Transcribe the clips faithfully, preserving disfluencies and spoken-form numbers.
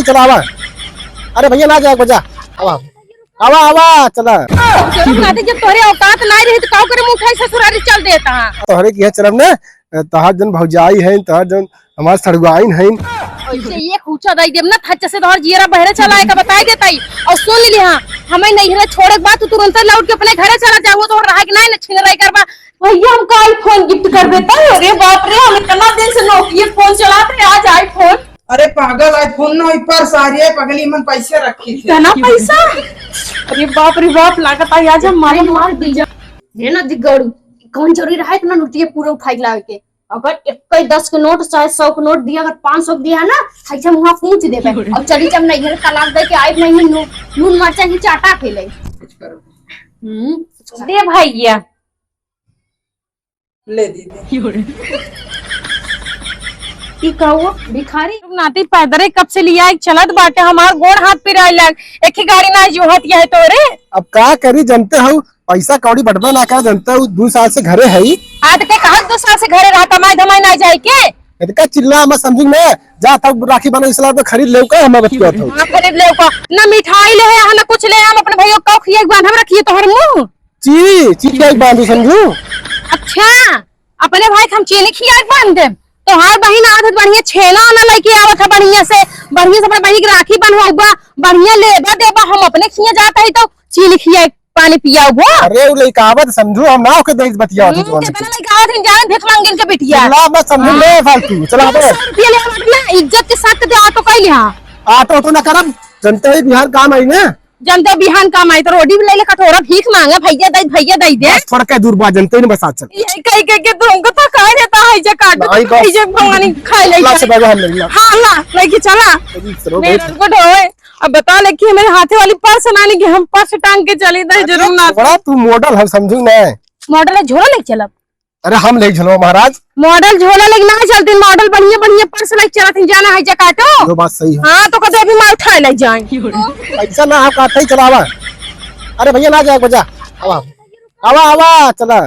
चला आवा। अरे भैया ना जाए बजा। आवा। आवा, आवा, चला। जरूर ना दे, जब तोहरे औकात ना रही तो काऊ करे मुंह उठाई ससुरारी चल देता है। तोहरे की है चलब ना, तोहार जन भौजाई है, तोहार जन हमार सड़ुआइन है। ऐसे ये कूचा दई देब ना, थच्च से तोहर जियरा बहरे चला आए का बताई देता ही। और सुन ली हाँ, हमें नैहरे छोड़े के बाद तू तुरंत लौट के अपने घरे चला जाओ, तो रहा कि नहीं ना छिन रही करबा। भैया हमका iPhone gift कर देता है। अरे बाप रे, हम इतना दिन से Nokia phone चलाते हैं, आज iPhone। अरे पागल, iPhone ना, ई purse आ रही है, पगली मन पैसे रखी थे। इतना पैसा? अरे बाप रे बाप, लागत आई आज हम मारे मार दी जा। ये ना दिगड़ू, कौन जरूरी रहा इतना नोटिया पूरा उठाई लावे के? अगर एक दस के नोट, चाहे सौ के नोट दिया, अगर पाँच सौ के दिया है ना, ऐसे मुँह पूछ देबे। और चली जब नहीं है, तलाक दे के आए नहीं, नू-, नून मरचा ही चाटा खेले। हम्म। दे भैया। ले दीदी। ई कहो भिखारी, नाती पैदरे कब से लिया एक चलत बाटे, हमार गोड़ हाथ पिराए लग, एक ही गाड़ी ना जोहत यह तोरे। अब का करी, जनते हऊ, पैसा कौड़ी बटबे ना कर, जनते हऊ, दू साल से घरे है ही। आ, तो के कहा दू साल से घरे रहा, कमाई धमाई ना जाए के? इनका चिल्ला मत समझू ना, जा तब राखी बना इसला तो खरीद ले का, हम बतिया था। हाँ, खरीद ले का, ना मिठाई ले, हाँ, ना कुछ ले, हम अपने भैया को खिए बांध हम रखिए तोहर मुंह। ची, ची खियाई बांधू समझू? अच्छा, अपने भाई के हम चीनी खियाई बांध देम। तोहार बहिन आदत बढ़िया छेना ना लेके आवत है बढ़िया से, बढ़िया से अपने बहिन के राखी बंधवाउबा, बढ़िया लेबा देबा, हम अपने खिया जात है तो चीनी खियाई पानी पियाउबा। अरे उ लइका आवत समझू, हम ना ओके देख बतियावत हम्म, हई जवन कितना बतिया। लइका आवत है, जान भिख मांगिन के बिटिया। चला मत समझू, ले फालतू, चला दे। दो सौ रुपया ले आवत ना, इज्जत के साथ दे, ऑटो कइले हाँ। ऑटो तो ना करब, जनते ही बिहान काम आई ना। जनता बिहान काम आई तो रोटी भी ले ले, कटोरा भीख मांगे, भैया दे, भैया दे दे। बस थोड़ा के दूर बा, जनते ही नहीं बस आज चल। ये कह कह के तुमको थका देता है, जे काटो, नहीं, बस। ये भवानी खाए ले ला से चले। बैगो हम ले ला। हाँ, ला, लेके चला। अभी चलो, मेरे बैठ। को ढोए। अब बता ले कि हमारे हाथे वाली पर्स ना नहीं कि हम पर्स टांग के चली, दे अरे जरूर ना। छोड़ा, तू मॉडल हम समझू ना। मॉडल है, झोला लेके चलब। अरे हम ले झलवा महाराज। मॉडल झोला लेके ना चलती, मॉडल बढ़िया बढ़िया पर्स लेके चलत ही, जाना है जकाटो। यो बात सही है। हाँ, तो कदे अभी माल उठाए ले जाए। पैसा ना आप काटते ही चलावा। अरे भैया ना जाए बजा। आवा। आवा, आवा, चला।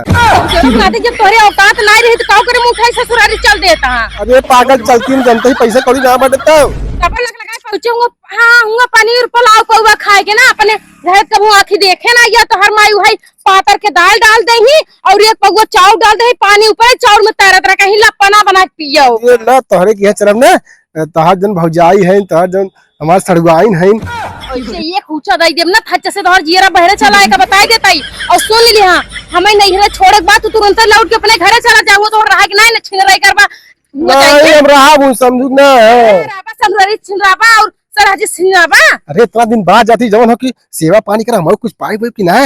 जरूर ना दे, जब तोहरे औकात ना रही तो काऊ करे मुंह उठाई ससुरारी चल देता है। अरे पागल चलती हम जनते ही पैसा कौड़ी ना बटता। कपड़ लग लगा पहुंचे हुआ, हाँ, हुआ पनीर पुलाव पौवा खाए के ना, अपने घर कबू आँखी देखे ना, या तोहर माई उहाई पातर के दाल डाल देही और एक पौवा चाउर डाल देही, पानी ऊपर चाउर में तैरत रहे, कहीं लप्पा ना बना के पियो। ये ना तोहरे की है चरम ना, तोहार जन भौजाई है, तोहार जन हमार सड़ुआइन है। ऐसे ये कूचा दई देब ना, थच्च से तोहर जियरा बहरे चला आए का बताई देता ही। और सुन ली हाँ, हमें नैहरे छोड़े के बाद तू तुरंत लौट के अपने घरे चला जाओ, तो रहा कि नहीं ना छिन रही करबा। नहीं, हम रहा हूँ, समझू ना। अरे राबा, समझू रही छिन राबा और सरहजी सिंह बा। अरे इतना दिन बाद जाती जवन हो कि सेवा पानी करा, हमरो कुछ पाई होई कि ना?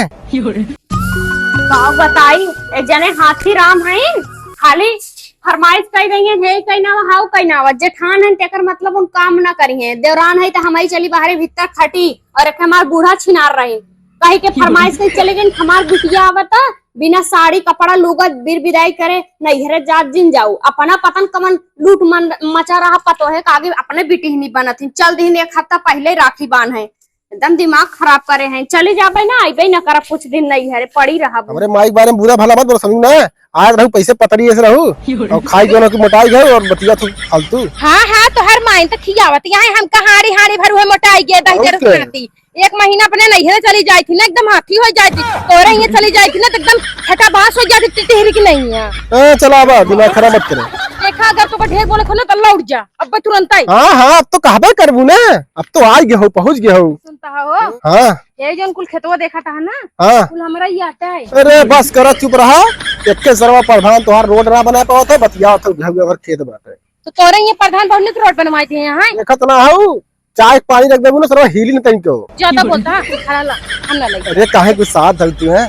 का बताई, एक जने हाथी राम हईन, खाली फरमाइश कई देइहैं, "हे कई ना आवा, हाउ कई ना आवा।" जेठान हईन तेकर मतलब उन काम ना करिहैं। देवरान है त हमही चली बाहरे भीतर खटी और एक हमार बूढ़ा छिनार रही, कही के फरमाइश कई चले गई, हमार बिटिया आवता बिना साड़ी कपड़ा लुगा बिर बिदाई करे नैहरे जात जिन जाऊ। अपना पतन कमन लूट मन मचा रहा पतोहे का आगे अपने बिटिहनी बनत ही। चल दिन एक हफ्ता पहले राखी बांध है, एकदम दिमाग खराब करे हैं। चली जाबे ना, अइबे ना करब कुछ दिन नैहरे, पड़ी रहब। हमरे माई के बारे में बुरा भला मत बोल समझू ना। आज रहू पैसे पतरी ऐसे रहू और खाई गयो ना कि मोटाई गयो और बतिया तू फालतू। हाँ, हाँ, तो हर माई तो खियावत यहाँ हम कहाड़ी हाड़ी भरू है मोटाई गए दही और जरूर क्या? खाती। एक महीना अपने नैहरे चली जाई थी ना, एकदम हाथी हो जाती। तोरे यहाँ चली जाई थी ना, तो एकदम फटाबास हो जाती, टिटहरी की नहीं है। ए, चला बा, दिमाग खराब मत करे। देखा, अगर तोका ढेर बोले खो ना, तो लौट जा, अब तुरंत आई। हाँ, हाँ, अब तो कहबे करबू ना, अब तो आ गए हो, पहुँच गए हो। सुनता हो? हाँ। ये जौन कुल खेतवा देखा था ना, हाँ। कुल हमरा ही आता है। अरे बस करा, चुप रहा। एक के सरवा प्रधान तोहार रोड ना बना पावत है, बतियावत है, घर में अगर खेत बाटे। तो तोरे ये प्रधान बहुत निक रोड बनवाए थे यहाँ। देखत ना हऊ, चाय के पानी रख देबू ना, सरवा हिली न तनिको। ज्यादा बोलता है, खड़ा ला, हम ना लगे। अरे काहे गुस्सा धरती है?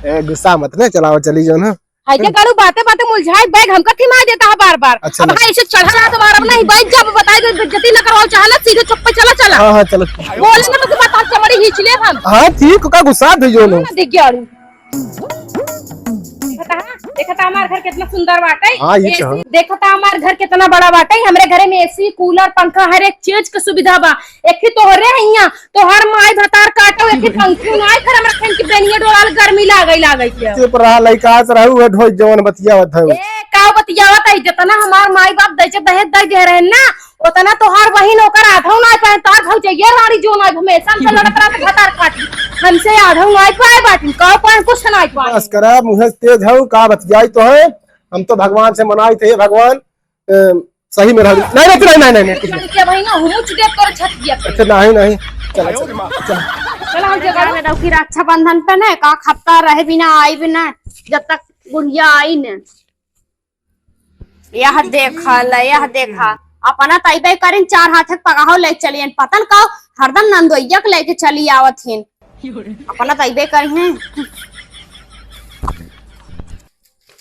ए, गुस्सा मत ले, चलाओ चली जाओ ना। हाय, जे गाड़ू बाते बाते मुलझाए, बैग हमका थिमा देता है बार बार। अच्छा, अब ना। हाय, इसे चढ़ा रहा तो बार, अब नहीं, बैठ जा, अब बताए दे, बेइज्जती ना करवाओ, चाहे ना, सीधे चुप पे चला, चला। हाँ, हाँ, चलो। बोले ना तो बात चमड़ी खींच ले हम। हाँ, ठीक, का गुस्सा दे जो लो। ना, देख गाड़ू। देखा था, देखा था हमार घर कितना सुंदर बाटे। हाँ, ये तो है। देखा था हमार घर कितना बड़ा बाटे। हमरे घरे में एसी, कूलर, पंखा, हर एक चीज के सुविधा बा। एक ही तोहरे हियां, तोहर माई भतार काटो, एक ही पंखी ना है, घर हमरा खन की बेनिया डोलाल गर्मी लागई लागई के। चुप रहा, लइका से रहू, वो ढोई जवन बतियावत है। ए, का बतियावत है? जितना हमार माई बाप दहेज दहेज दे दे रहे ना, ओतना तोहार बहिन ओकर आधौ नाई पाए, तोहार भौजैया रानी जो नाई, हमेशा हमसे लड़त रहत भतार खातिर। हमसे आधौ नाई पाए बाटिन, का पाए, कुछ नाई पाए। बस करा, मुँहे तेज हौ, का बतियाई तो है। हम तो भगवान से मनाई थे, "हे भगवान, अ, सही में रह।" नहीं, नहीं, नहीं, नहीं, नहीं, नहीं। क्या भाई ना, हुमुच दे तोर छत दिया। अच्छा, नहीं, नहीं। चला, चला, चला। चला, हम जगह में रहो कि रक्षाबंधन पे ना, का हफ्ता रहे बिना, आई बिना, जब तक बुढ़िया आई ना। यह देखा, ल, यह देखा, अपना तैबे करिन, चार हाथ के पगाहो ले चलियन, पता न का हरदम नंदोइया के लेके चली आवत हिन, अपना तैबे करिन।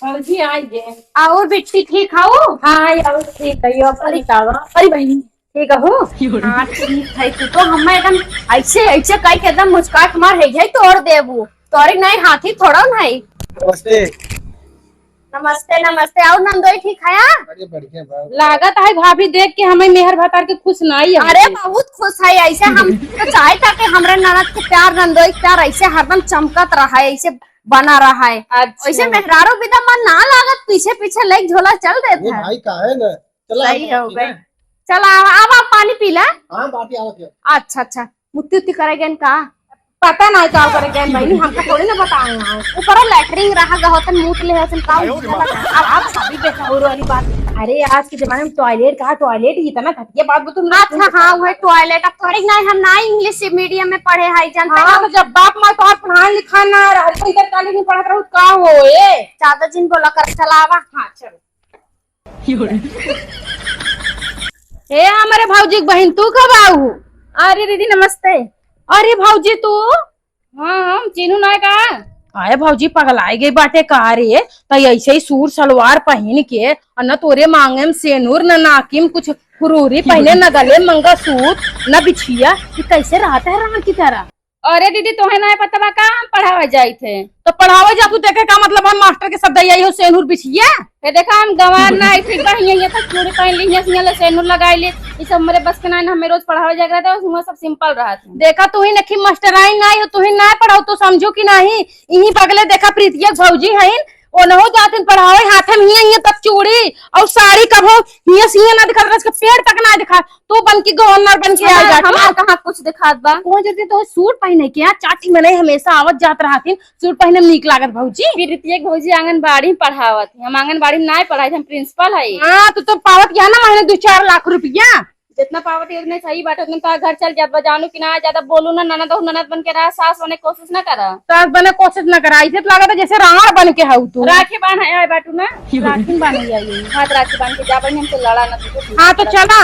भौजी, आइए। और बिट्टी ठीक हऊ? हाँ, और ठीक है, यो अपन बतावा। अरे बहनी, ठीक हऊ? हाँ, ठीक है, तू तो हमें एकदम ऐसे, ऐसे कह के एकदम मुस्काट मार है, यही तोड़ देबू, तोरे नहीं हाथी थोड़ा नहीं। नमस्ते। नमस्ते, नमस्ते। और नंदोई ठीक है? अरे बढ़िया बा। लागत है भाभी देख के हमें मेहर भतार के खुश नाई है। अरे बहुत खुश है, ऐसे हम तो चाहे था कि हमरा ननद के प्यार, नंदोई के प्यार ऐसे हरदम चमकत रहा है, ऐसे बना रहा है। अच्छा। ऐसे मेहरारू भी तो मन ना लागत, पीछे पीछे लेके झोला चल देत है। भाई का है ना, चला सही हो गए। चला, आवा, आवा, पानी पी ला। हाँ, बाटी आवत है। अच्छा, अच्छा। मुत्ती उत्ती करे गए का? पता ना का करे गए बहनी, हमका थोड़ी ना बताए हैं। ऊपर लैट्रिन रहा गए होतन, मूत ले होतन, का अब, अब सभी बेसहुर वाली बात। अरे, आज के जमाने में टॉयलेट कहा, टॉयलेट इतना घटिया बात बतू। अच्छा, हाँ, वही टॉयलेट। अब थोड़ी ना, हम ना इंग्लिश मीडियम में पढ़े हैं, जानते हाँ, हो? तो जब बाप माँ तोहार पढ़ान लिखान ना रहा, तो इधर काली नहीं पढ़त रहू, का हो ए? ज्यादा जिन बोला कर, चलावा। हाँ, चलो। ए, हमरे भौजी के बहिन, तू कब आऊ? अरे दीदी, नमस्ते। अरे भौजी, तू? हाँ, हम चिन्हू ना का? आए भौजी, पगलाई गई बाटे का रे? त ऐसे ही सूट सलवार पहिन के, और न तोरे मांगे में सेनुर, न नाकी में कुछ फुरूरी पहिने, न गले में मंगलसूत्र, न बिछिया, कि कैसे रहत है रावण की तरह? अरे दीदी, तोहे नाय पता बा का, हम पढ़ावे जाइत है। तो पढ़ावे जा तू, देखे का मतलब हम मास्टर के शब्द आई हो सेनुर बिछिया? हे देखा, हम गंवार ना, ठीक बा, हियां, हियां तक चूड़ी पहन ली, हियां से हियां ले सेनुर लगाई ली, ई सब हमरे बस के ना, हमें रोज पढ़ावे जाए रहता है, हुआं सब सिंपल रहत है। देखा, तू ही नखी मास्टराइन नाई हो, तू ही ना पढ़ाऊ, तू समझू कि नहीं? इही बगले देखा, प्रीतिया के भौजी हईन, ओनहु जातिन पढ़ावे, हाथे में हियां, हियां तक चूड़ी और साड़ी, कभो हियां से हियां ना दिखात रहा, उसके पेट तक ना दिखा। तू बन के गवर्नर बन के आ हमार, जाती। हमार कहाँ कुछ दिखात बा? कौन जरूरत है तो सूट पहने के? यहाँ चाटी में नहीं, हमेशा आवत जात रहतिन, सूट पहने में नीक लागत भौजी। प्रीतिया के भौजी आंगनबाड़ी में पढ़ावत है, हम आंगनबाड़ी में ना पढ़ाई, हम प्रिंसिपल है। हाँ, तो, तो पावत क्या ना महीने दो चार लाख रुपया? जितना पावत है उतने सही बात, उतने तो घर चल जात बा, जानू कि ना, ज्यादा बोलू ना, ननद और ननद बन के रहा, सास बने कोशिश ना करा। सास बने कोशिश ना करा, ऐसे तो लागत है जैसे रावण बन के हऊ तू। राखी बांध है, आए बाटू ना, राखी बांध है, आई, हाथ राखी बांध के जा, बहन, हमसे लड़ा ना तू। हाँ, तो चला।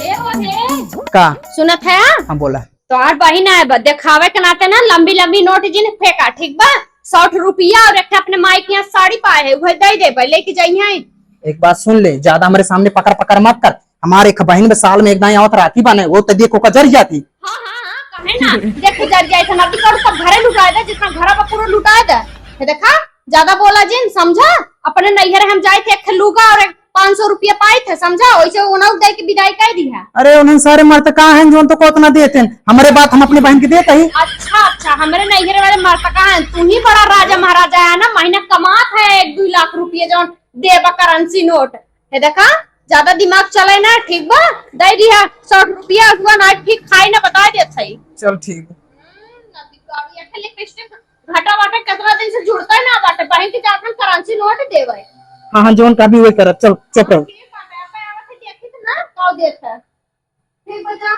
ए, ओ, ए। का? सुनत है? हाँ, बोला। तोहार बहिन आए बा, देखावे के नाते ना लंबी लंबी नोट जिन फेंका, ठीक बा? सौ रुपया और एक ठे अपने माई के यहाँ साड़ी पाए है, उहे दे देबे, लेके जाइए। एक बात सुन ले, ज्यादा हमरे सामने पकर पकर मत कर। हमारे एक बहिन बा साल में एक दाई आवत राखी बाने, वो तो देख ओका जर जाती। हाँ, हाँ, हाँ, काहे ना? देख के जर जाए, इतना भी करू, सब घरे लुटाए दे, जितना घर बा पूरा लुटाए दे। ये देखा, ज्यादा बोला जिन, समझा? अपने नैहर हम जाए थे, एक ठे लुगा और एक पाँच सौ रुपया पाई थे, समझा? वैसे उन्हें दे के विदाई कर दी है। अरे, उन्हें सारे मर्द कहाँ हैं जो उनको उतना देते हैं? हमारे बात हम अपनी बहन के देते ही। अच्छा, अच्छा, हमारे नैहर वाले मर्द कहाँ हैं? तू ही बड़ा राजा महाराजा है ना, महीना कमात है एक दो लाख रुपया जो देबा करेंसी नोट। हे देखा, ज्यादा दिमाग चले ना, ठीक बा? दे दिया सौ रुपया, हुआ ना ठीक खाई ना, बता देत है। चल ठीक। हम्म, ना दिखावी, एक लिपस्टिक घटा बाटे, कितना दिन से जुड़ता ही ना बाटे, बहन के जात हम करेंसी नोट देवे। हाँ, हाँ, जौन का भी वही करब, चल, चुप रहो। ठीक बाटे, अब आवत है, देखी तो ना, का देत है। ठीक बा, जा।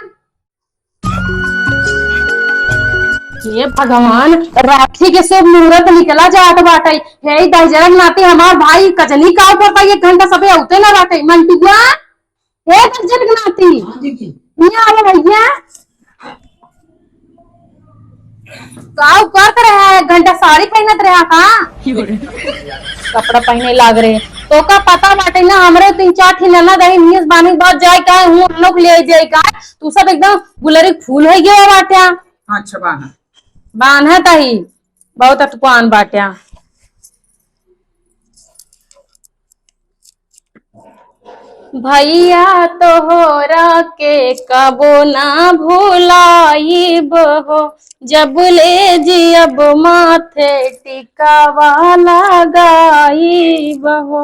हे भगवान, राखी के शुभ मुहूर्त निकला जात बाटे। हे दहिजरक नाती हमार भाई कजनी का करता, एक घंटा सबे औते ना बाटे। मंटुआ, हे दहिजरक नाती, हाँ दीदी। ये आवा भैया। का करत रहा, एक घंटा साड़ी पहनत रहा का? कपड़ा पहने लाग रहे। तो का पता बाटे ना, हमरे तीन चार ठे ननद है, मिस बानी बात जाए का, हूँ हम लोग ले जाए का। तू सब एकदम गुलरी फूल हो गया बाटे। अच्छा, बान्हा। बान्हा ताही, बहुत अटपान बाटे। भैया तोहरा के कबो ना भुलाइब हो, जब ले जियब माथे टिकावा लगाइब हो।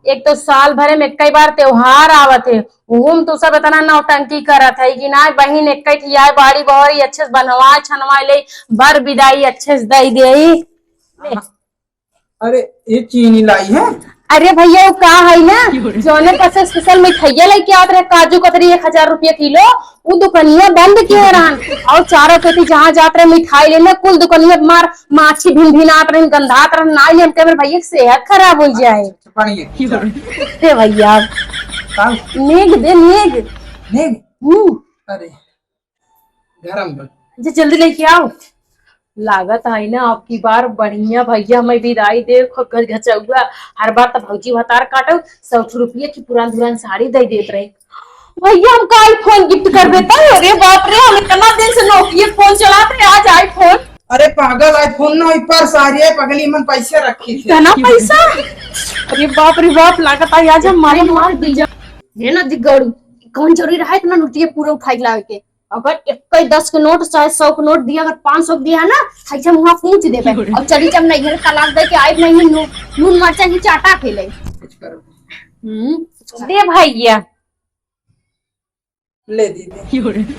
एक तो साल भरे में कई बार त्योहार आवत है, उहू में तू सब इतना नौटंकी करत है कि ना बहिन, एक ही आए बाड़ी बहरी अच्छे से बनवाए छनवाए ले, बर विदाई अच्छे से दे दे। अरे, ये चीनी लाई है? अरे भैया, वो का है ना, जौने पास से स्पेशल मिठाइया लेके आवत रहे, काजू कतरी एक हजार रुपया किलो, वो दुकनिया बंद किए रहन। और चारों पेटी जहाँ जात रहे मिठाई लेने, कुल दुकनिया मार माछी भिन भिनात रहन, गंधात रहन, ना ले हमके, मेरे भैया के सेहत खराब हो जाए। अच्छा, बढ़िया। हे भैया, का? नेग दे, नेग। नेग? हम्म। अरे, गरम बा। जे जल्दी लेके आओ। लागत है ना, अब की बार बढ़िया भैया हमें विदाई दे, खूब घचघचौआ। हर बार तो भौजी भतार काटो, सौ रुपये की पुरान दुरान साड़ी दे देत रहे। भैया हमका iPhone gift कर देता है। अरे बाप रे, हम इतना दिन से Nokia phone चलाते हैं, आज iPhone। अरे पागल, iPhone ना, ई पर्स आ रही है, पगली मन पैसे रखी थी। इतना पैसा? अरे बाप रे बाप, लागत है आज हम मारे मार दी जा। ये ना दिगड़ू, कौन जरूरी रहा इतना नोटिया पूरा उठाई लावे के? अगर एक दस के नोट, चाहे सौ के नोट दिया, अगर पाँच सौ के दिया ना, खाई से मुँह पूछ देबे। और चली जब नहीं है, तलाक दे के आए नहीं, नू-, नून मरचा ही चाटा खेले। कुछ करो। हम्म। दे भैया। ले दीदी।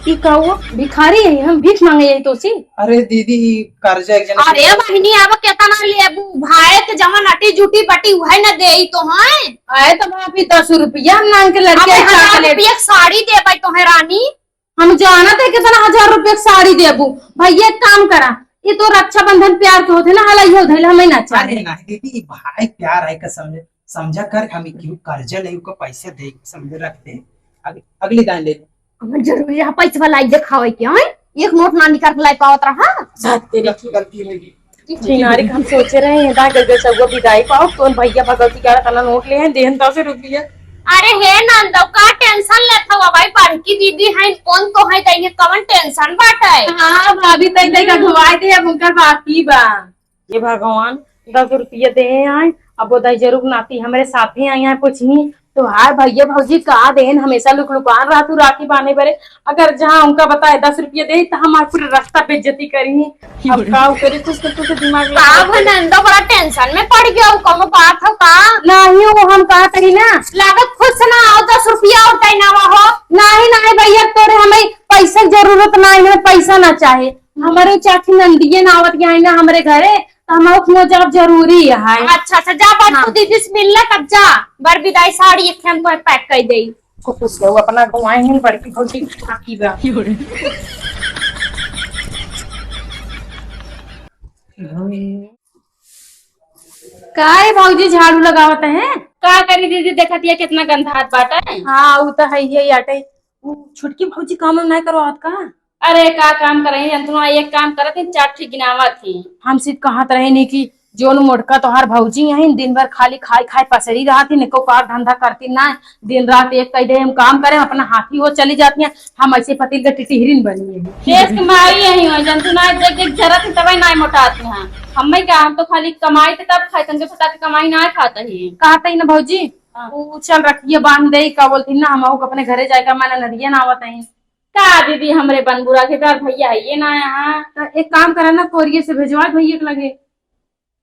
ई का हुआ? भिखारी है, हम भीख मांगे यही तो सी। अरे दीदी, ई कर्जा एक जना अरे बहिनी, अब केतना लेबू? भाई के जवन अटी जुटी बटी उहे न देई तो हैं। आए तो भाभी, दस रुपया हम नान के लड़के अब हजार चॉकलेट। रुपया के साड़ी देबै तो है रानी। हम जानत है कितना हजार रुपया के साड़ी देबू। भैया एक काम करा, ये तो रक्षाबंधन प्यार के होते ना, हला यो धैल हमें ना चाहे। अरे नहीं दीदी, ई भाई प्यार है का समझे, समझा कर हम क्यों कर्जा ले को पैसे दे के समझे रख दे, अग-, अगली दान ले ले। हमें जरूरी रहा पैसे वाला ये खावे के, हैं? एक नोट ना निकाल के लाई पावत रहा। साथ तेरी गलती, गलती होगी। छिनारी के हम सोचे रहे हैं, दा गल सगुआ विदाई पाओ, कौन भैया भगवती का तना नोट ले हैं, देहन दस रुपया। अरे हे नंदो, का tension लेत हवा भाई, बड़की दीदी हैं, कौन तो है, तइने कवन tension बाटे? हाँ भाभी, तई तई का घुमाए दे, अब उनकर बाकी बा। ये भगवान, दस रुपया दे आए, अब वो दई जरूर नाती हमरे साथे आई हैं, पूछी, "तोहार भैया भौजी का देन, हमेशा लुकलुकान रहा तू राखी बांधे बरे।" अगर जहाँ उनका बताए दस रुपया दे, तो हमार पूरे रास्ता बेइज्जती करी। अब का करे, कुछ तो, कुछ दिमाग लगा। का भनंदो बड़ा tension में पड़ गया, कौनो बात हो का? नहीं, वो हम कहा तरी ना। लागत खुश ना हो, दस रुपया और तय ना हो। नहीं, नहीं भैया, तोरे हमें पैसा के जरूरत नहीं है, पैसा ना चाहे। हमारे चाची नंदिये ना आवत यहाँ ना हमरे घरे, तो हम अपना जॉब जरूरी है। अच्छा, अच्छा, जा बड़ हाँ। तू दीदी से मिल ले, तब जा। बर विदाई साड़ी एक हम तो pack कर दे। को कुछ दो, अपना गवाए हैं, बड़की भौजी बाकी बा। का है भौजी, झाड़ू लगावत है? का करी दीदी, देखत ये कितना गंधात बाटे। हाँ, उ तो है ही आटे। उ छोटकी भौजी काम वाम नहीं करवावत का? अरे का काम करही, जन तुम एक काम करत ही, चार ठीक गिनावत ही। हम सिर्फ कहत रहे नहीं कि जोन मोटका तोहार भौजी यही दिन भर खाली खाए खाए पसरी रहत ही, एको कार धंधा करती ना, दिन रात एक कह दे हम काम करे, अपना हाथी हो चली जाती हैं, हम ऐसे पतिल के टिटिहरिन बनी है। देश के माई यही हो, जन तू ना देख देख जरत ही तबे ना मोटाती हैं। हमें क्या, हम तो खाली कमाई थे तब खाए, तंगे फटा के कमाई ना खाता ही। कहते ही ना भौजी, हाँ। उ चल रखिए बांध दे, का बोलती ना, हम अपने घरे जाए का मन नदिया ना आवत है। का दीदी, हमरे बनबुरा के तार भैया है ये ना यहाँ। तो एक काम करा ना, कोरियर से भेजवा भैया के लगे।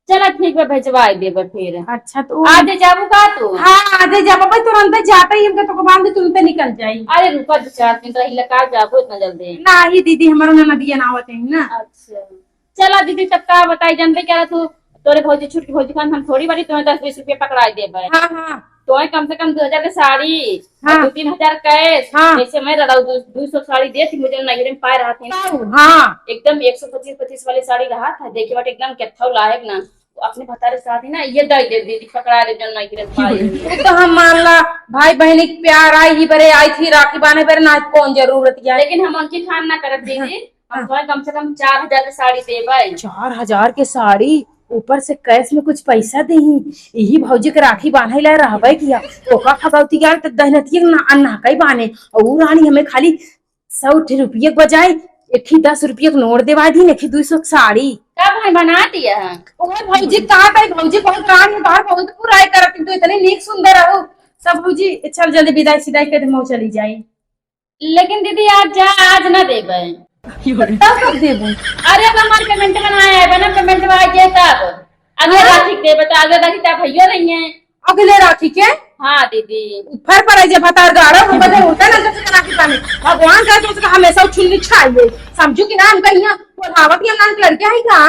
चला ठीक बा, भेजवा देबे फिर। अच्छा, तो आजे जाबू का तू? हाँ, आजे जाबे भाई, तुरंत जाते ही हमके तो बांध दे, तुरंत निकल जाई। अरे रुका, दो चार दिन रही, लगा जाबो इतना जल्दी। नहीं दीदी, हमारा ना नदिया ना आवत है ना। अच्छा। चला दीदी, तब का बताई, जानबे क्या तू, तोरे भौजी, छोटकी भौजी खान हम थोड़ी बारी तुम्हें दस बीस रुपया पकड़ाई देबे। हाँ, हाँ। तुम्हें कम से कम दो हजार के साड़ी, हाँ। और दो तीन हजार cash, हाँ। जैसे मैं रड़ाऊ दो, दो सौ साड़ी देती, मुझे नैहरे में पाए रहती ना। हाँ। एकदम एक सौ पच्चीस, पच्चीस वाली साड़ी रहा था, देखे बाटे एकदम केथौ लायक ना, अपने भतारे साथ ही ना, ये दे दे दीदी, पकड़ा दे जन नैहरे में पाए। वो तो हम मान ला, भाई बहनी के प्यार आई ही बरे, आई थी राखी बांधे बरे, ना कौन जरूरत या। लेकिन हम उनकी खान ना करत दीदी, हम हाँ। तोहे कम से कम चार हजार के साड़ी देबै। चार हजार के साड़ी, ऊपर से cash में कुछ पैसा देही, यही भौजी के राखी बांधे ला रहबै किया। ओका फगौती गाल त दहनतिया ना, ना कई बाने। और ऊ रानी हमें खाली सौ ठे रुपये के बजाय एक ही दस रुपये के नोट देवा दी, एक ही दो सौ के साड़ी। का भाई बना दिया है? ओए भौजी, कहाँ कई भौजी, बहुत रानी बाहर बहुत बुराई करत, तू इतनी नीक सुंदर हो। सब भौजी, चल जल्दी विदाई सिदाई कर दे, हम चली जाई। लेकिन दीदी, आज जा, आज ना देबे। तब कब देबू? अरे, अब हमार payment में ना आए बा ना, payment में आ जाए तब। अगले हाँ? राखी देबे, तो अगले राखी भैया रही हैं। अगले राखी के? हाँ दीदी। ऊपर पर है जे भतार गाड़ा, वो बदल होता ना, जैसे करा के पानी। भगवान का तो उसका हमेशा उछुल्ली छाइए। समझू कि ना, हमका यहाँ कोल्हावत या नाम लड़के हैं का?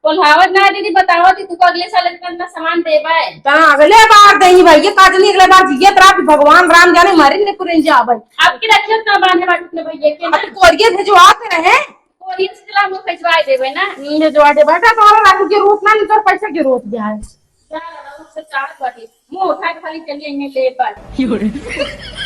कोल्हावत ना दीदी, बतावत ही तुका अगले साल इतना, इतना सामान देबे। ता अगले बार देही भैया, का जनी अगले बार जियत रहा, भगवान राम जाने मरे ने पुरेन जाबे। आपकी रखियो ना बांधे बाटू अपने भैया के ना। अब कोरिया भेजवात रहे। कोरिया से चला, हम भेजवा देबे ना। हम्म, भेजवा दे बेटा, तोहरा राखी के जरूरत ना, नहीं तोर पैसा के जरूरत जाए। चार हजार से चार बाटी, मुंह उठा के खाली चलिए इन्हें ले पर।